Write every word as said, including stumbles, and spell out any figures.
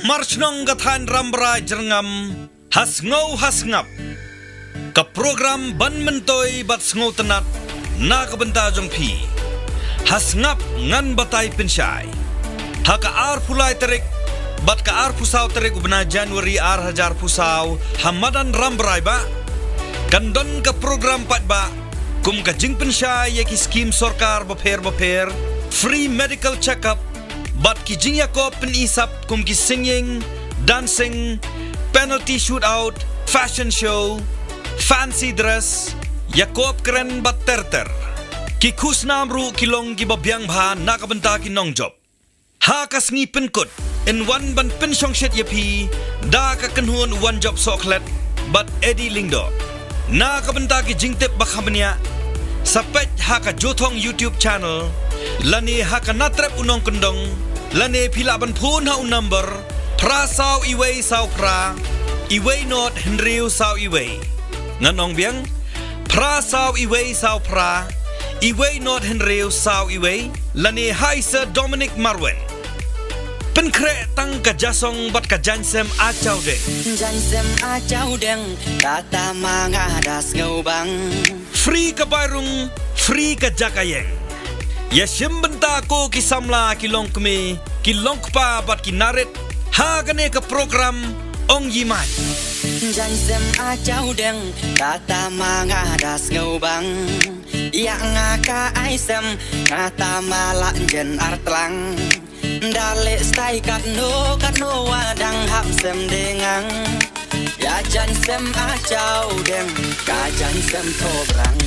Mar shnong ka thaiñ Rambrai Jyrngam, ha Sngew ha Sngap, ka program ban myntoi bad sngewtynnat na ka bynta jong phi. Ha Sngap ngan batai pynshai. Ha ka arphew lai tarik bad ka arphew saw tarik u bnai January ar hajar arphew saw, ha madan Rambrai ba kan don ka program pat ba kum ka jingpynshai ïa ki skim sorkar bapher bapher, free medical check-up, bad ki jingïakop pyni sap kum ki singing, dancing, penalty shootout, fashion show, fancy dress, ïakop kren bad ter ter. Ki khusnam ruh ki long kiba biang bha na ka bynta ki nongjop. Ha ka sngi pynkut, yn wan ban pynshongshit ïa phi da ka kynhun Wanjop Sohkhlet bad Eddie Lyngdoh. Na ka bynta ki jingtip ba kham bniah, sa peit ha ka Jowthong YouTube channel, lane ha ka Natrep u Nongkyndong, lane phi lah ban phone ha u number phra saw iwei saw phra, iwei not hynriew saw iwei. Ngan ong biang, phra saw iwei saw phra, iwei not hynriew saw iwei, lane ha i Sir Dominic Marwet. Pynkhreh tang ka jasong bad ka jaiñsem a Chawdeng. Jaiñsem a Chawdeng, kata ma nga da sngewbang. Free ka bai rung, free ka jaka ïeng. Ïa shim bynta ko ki samla, ki longkmie, ki longkpa bad ki narit ha kane ka program Ong Yi Mai. Jaiñsem a Chawdeng, kata ma nga da sngewbang. Ïa nga ka ai sem, kata ma la jen artlang. Da leh stai katno katno wa dang hap sem dei ngang. Ïa jaiñsem a Chawdeng, ka jaiñsem Thobrang.